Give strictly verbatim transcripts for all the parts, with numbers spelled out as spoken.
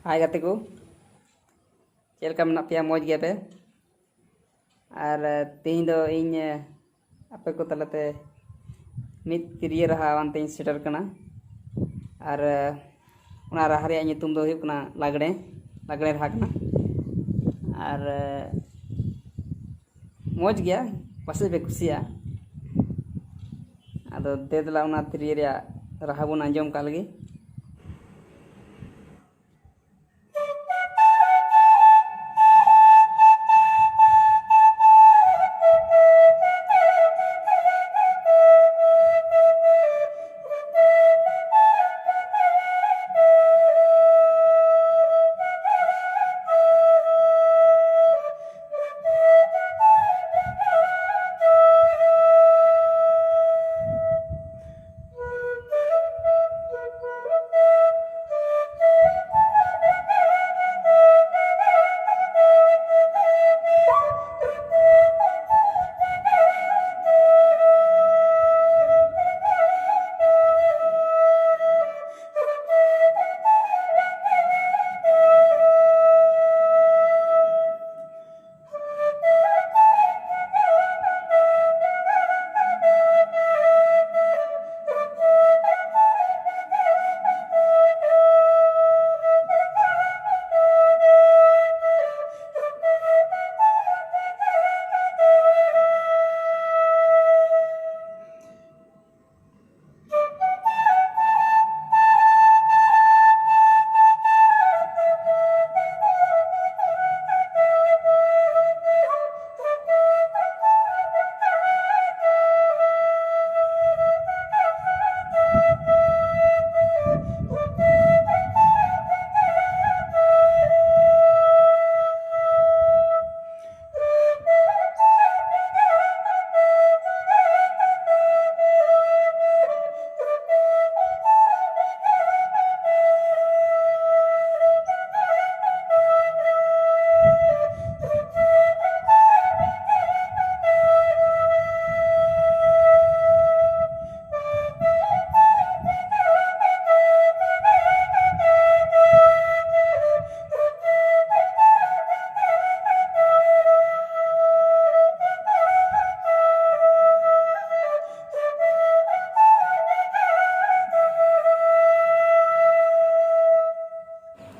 ᱦᱟᱭ ᱜᱟᱛᱮ ᱠᱚ, ᱪᱮᱫ ᱞᱮᱠᱟ ᱢᱮᱱᱟᱜ ᱯᱮᱭᱟ? ᱢᱚᱡᱽ ᱜᱮᱭᱟ ᱯᱮ? ᱟᱨ ᱛᱮᱦᱮᱧ ᱫᱚ ᱤᱧ ᱟᱯᱮ ᱠᱚ ᱛᱟᱞᱟᱛᱮ ᱢᱤᱫ ᱛᱤᱨᱭᱳ ᱨᱟᱦᱟ ᱟᱱᱛᱮᱧ ᱥᱮᱴᱮᱨ ᱠᱟᱱᱟ᱾ ᱟᱨ ᱚᱱᱟ ᱨᱟᱦᱟ ᱨᱮᱭᱟᱜ ᱧᱩᱛᱩᱢ ᱫᱚ ᱦᱩᱭᱩᱜ ᱠᱟᱱᱟ ᱞᱟᱜᱽᱲᱮ᱾ ᱞᱟᱜᱽᱲᱮ ᱨᱟᱦᱟ ᱠᱟᱱᱟ᱾ ᱟᱨ ᱢᱚᱡᱽ ᱜᱮᱭᱟ, ᱯᱟᱥᱮᱡ ᱯᱮ ᱠᱩᱥᱤᱭᱟᱜᱼᱟ᱾ ᱟᱫᱚ ᱫᱮ ᱫᱮᱞᱟ ᱚᱱᱟ ᱛᱤᱨᱭᱳ ᱨᱮᱭᱟᱜ ᱨᱟᱦᱟ ᱵᱚᱱ ᱟᱸᱡᱚᱢ ᱠᱟᱜ ᱞᱮᱜᱮ᱾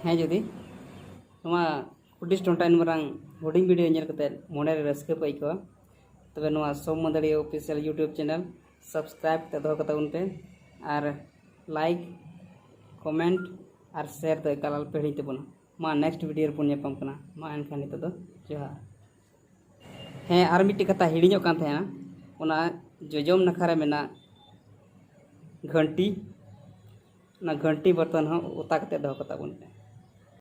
ᱦᱮᱸ, ᱡᱩᱫᱤ ᱱᱚᱣᱟ ᱦᱩᱰᱤᱧ ᱴᱚᱱᱴᱟ ᱤᱱ ᱢᱟᱨᱟᱝ ᱦᱩᱰᱤᱧ ᱵᱷᱤᱰᱤᱭᱳ ᱧᱮᱞ ᱠᱟᱛᱮ ᱢᱚᱱᱮᱨᱮ ᱨᱟᱹᱥᱠᱟᱹ ᱯᱮ ᱟᱹᱭᱠᱟᱹᱣᱟ, ᱛᱚᱵᱮ ᱱᱚᱣᱟ ᱥᱳᱢ ᱢᱟᱹᱫᱟᱹᱲᱤᱭᱟᱹ ᱚᱯᱷᱤᱥᱤᱭᱟᱞ YouTube ᱪᱮᱱᱮᱞ ᱥᱟᱵᱥᱠᱨᱟᱭᱤᱵ ᱠᱟᱛᱮ ᱫᱚᱦᱚ ᱠᱟᱛᱟ ᱵᱚᱱ ᱯᱮ, ᱟᱨ ᱞᱟᱭᱤᱠ, ᱠᱚᱢᱮᱱᱴ ᱟᱨ ᱥᱮᱭᱟᱨ ᱫᱚ ᱮᱠᱟᱞ ᱟᱞᱚᱯᱮ ᱦᱤᱲᱤᱧ ᱛᱟᱵᱚᱱᱟ᱾ ᱢᱟ ᱱᱮᱠᱥᱴ ᱵᱷᱤᱰᱤᱭᱳ ᱨᱮᱵᱚᱱ ᱧᱟᱯᱟᱢ ᱠᱟᱱᱟ᱾ ᱢᱟ ᱮᱱᱠᱷᱟᱱ ᱱᱤᱛᱚᱜ ᱫᱚ ᱡᱚᱦᱟᱨ᱾ ᱦᱮᱸ, ᱟᱨ ᱢᱤᱫᱴᱮᱡ ᱠᱟᱛᱷᱟ ᱦᱤᱲᱤᱧᱚᱜ ᱠᱟᱱ ᱛᱟᱦᱮᱸᱱᱟ, ᱚᱱᱟ ᱡᱚᱡᱚᱢ ᱱᱟᱠᱷᱟ ᱨᱮ ᱢᱮᱱᱟᱜ ᱜᱷᱟᱹᱱᱴᱤ, ᱚᱱᱟ ᱜᱷᱟᱹᱱᱴᱤ ᱵᱚᱨᱛᱚᱱ ᱦᱚᱸ ᱚᱛᱟ ᱠᱟᱛᱮ ᱫᱚᱦᱚ ᱠᱟᱛᱟ ᱵᱚᱱ ᱯᱮ᱾